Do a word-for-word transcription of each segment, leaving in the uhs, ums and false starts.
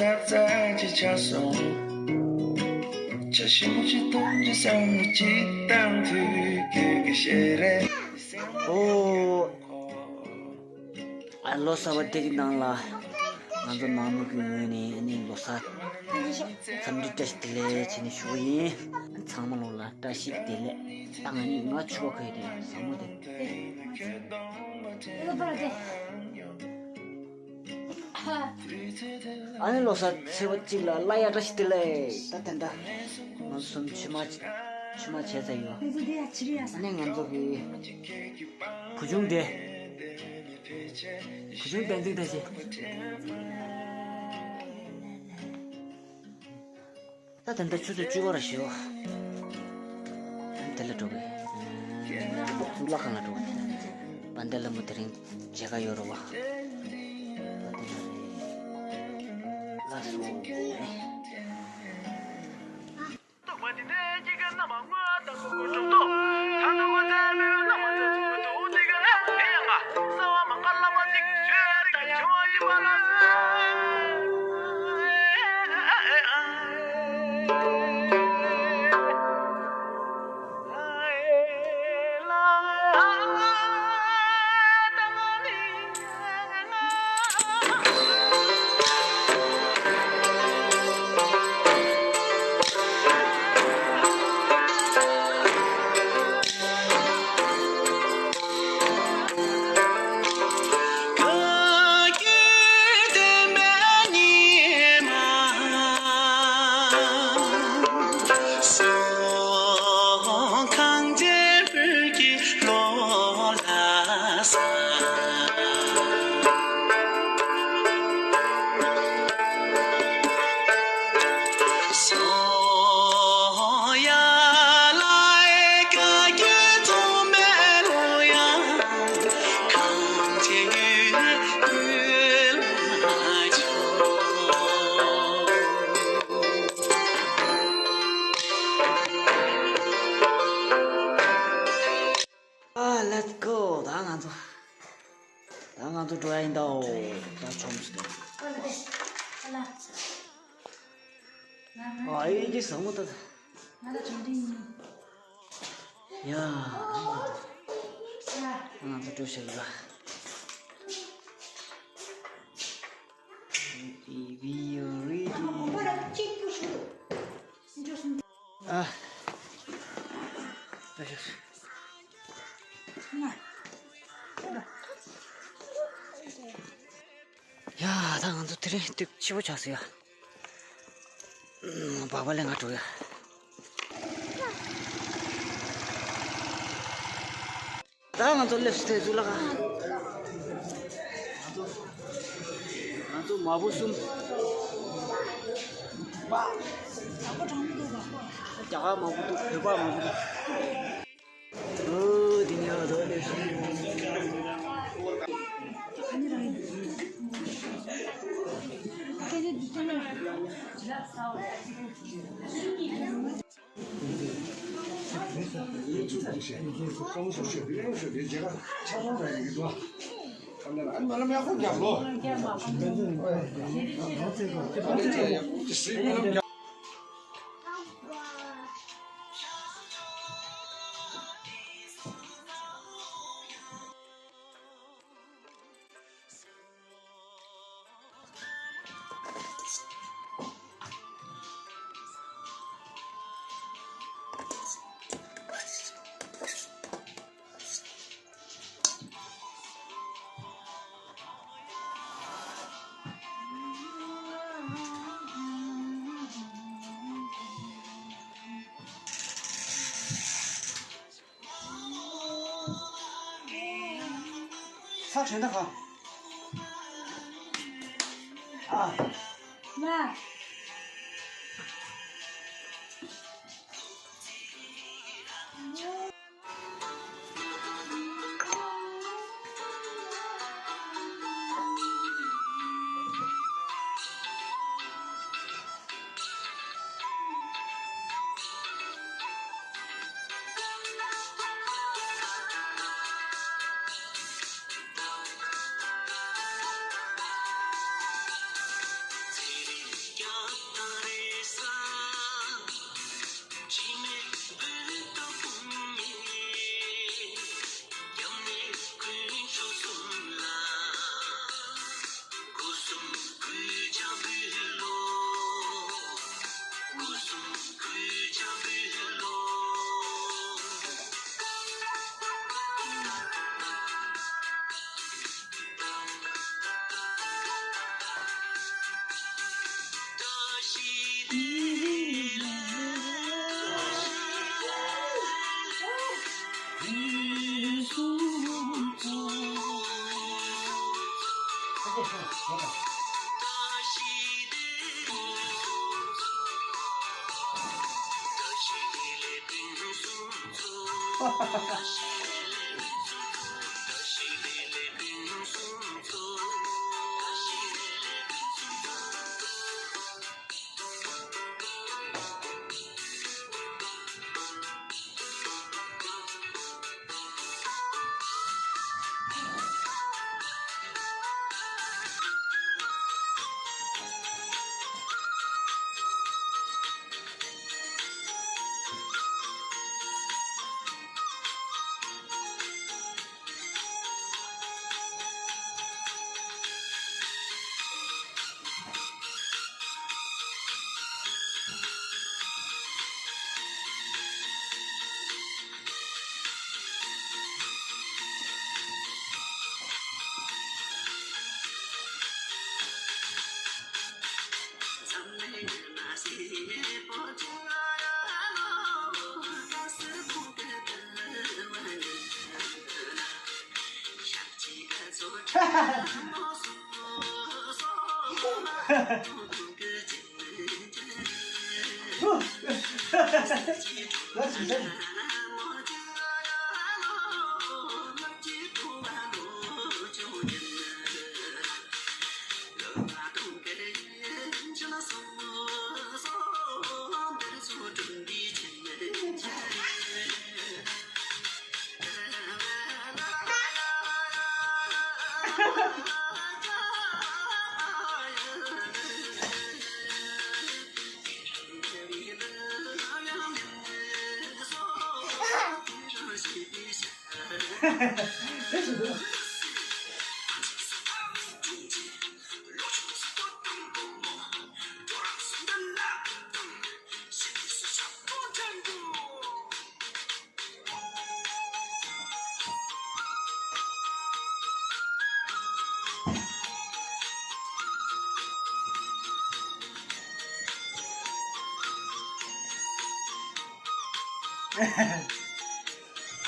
ཙག་ཙག་ཅིག་ཆགས་སོང་། ཆ་ཞིམ་པོ་ཅིག་འཐུང་ཅིག་བསམ་བློ་ཅིག་བཏང་དུས་ཁྱོད་ཀྱི་ཞལ་རས། ཨོ། ཨ། ལོ་གསར་པ་དེ་གི་ནང་ལ་ང་ཚོ་ནང་མི་གི་ངོས་ནས་ཨ་ནི་ལོ་གསར་འཚམས་འདྲི་བཀྲ་ཤིས་བདེ་ལེགས་བྱས་ནས་ཞུ་གི་ཡིན། ཚང་མ་ལོ་ལ་བཀྲ་ཤིས་བདེ་ལེགས། ད་ང་གཉིས་ང་ཆུ་བ་ཁ་ཡི་དེ་བཟང་མོ་དེ། ཨ་ནི་ལོ་གསར་ཚེས་པ་གཅིག་ལ་སླར་ཡང་བཀྲ་ཤིས་བདེ་ལེགས། ད་དེ་འདྲ་ང་ཚོ་གསུམ་ཕྱི་མ་ཕྱི་མ་བྱས་ཚར་ཡོད། ཨ་ནི་ང་ཚོ་གི་བུ་ཆུང་དེ། བུ་ཆུང་བསྟན་འཛིན་ད་ཅི། ད་དེ་འདྲ་ཆུ་ཚོད་བཅུ་པ་ར་ཞེའོ། དེ་ལ་འགྲོ་གི། གཙུག་ལག་ཁང་ལ་འགྲོ་གི། དཔལ་ལྡན་ལྷ་མོ་དེ་རིང་མཇལ་ཁ་ཡོད་རེད་བ། ད་དེ་འདྲ་རེད། ལགས་སོ། ཨ། Let's go། ད་ང་ཚོ། ད་ང་ཚོ་འགྲོ་ཡ་ཡིན་ད། ཨོ། ད་ཆོམ་སི་ད། ཨ། ཨེ་ཀྱི་ཟ་མོ་ད། ཡ། ང་ཚོ་འགྲོ་ཤེས་ལ། Baby, you ready? ཨ། ཡ། ད་ང་ཚོ་དེ་རིང་སྟབས་ཆེ་པོ་ཆགས་སོང་ཡ། སྦག་སྦག་ལས་ང་འགྲོ་ཡ། ད་ང་ཚོ་སླེབས་སོང་། གཙུག་ལག་ཁང་། ང་ཚོ་མ་བུ་གསུམ། རྒྱ་གར་མ་བུ་འདུག་བོད་པ་མ་བུ་འདུག་ཨོ། དེ་ནས་ང་ཚོ་སླེབས་སོང་། ཚགས་དྲན་ད་ག་ཨ། མ།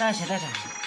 ད་ཞེ་དྲག་དྲག